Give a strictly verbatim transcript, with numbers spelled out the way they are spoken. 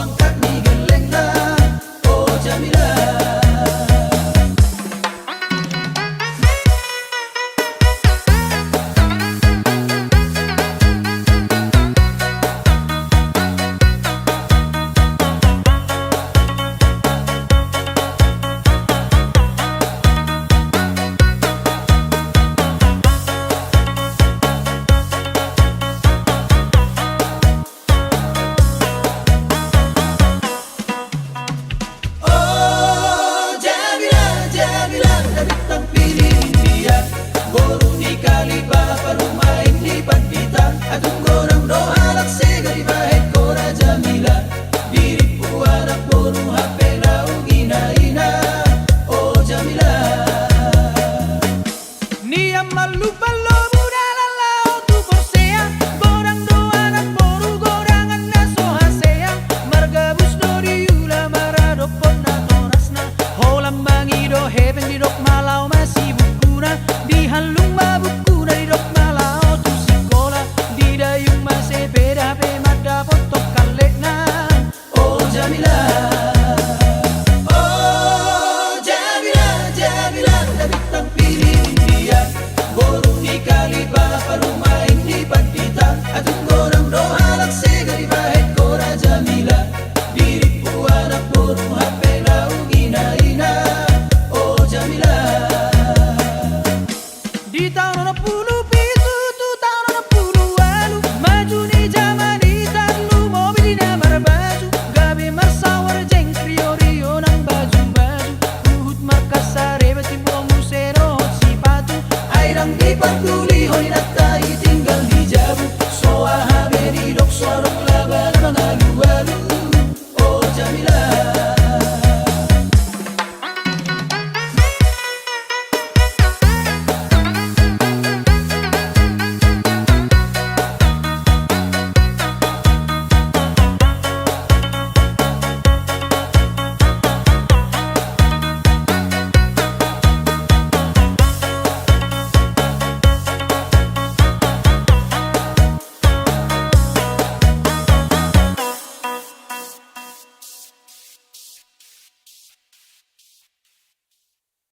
Tongkat ni gellengna, o Jamila. O Jamila, Jamila, na bintang pilih dia. Boru ni Khalifah, parumaen ni Pandita. Atung godang do halak sega dibahen ho ra Jamila. Dirimpu anak boru hape naung ina-ina. O Jamila. Nian mallumban lobu dalan laho tu Porsea, godang do anak boru godangan na so hasea, margabus do diula maradophon natorasna, holan mangido hepeng didok ma laho masibukuna, dihallung ma bukuna didok ma laho tu sikola, didayung ma sepeda pe mandapothon kallekna. O Jamila.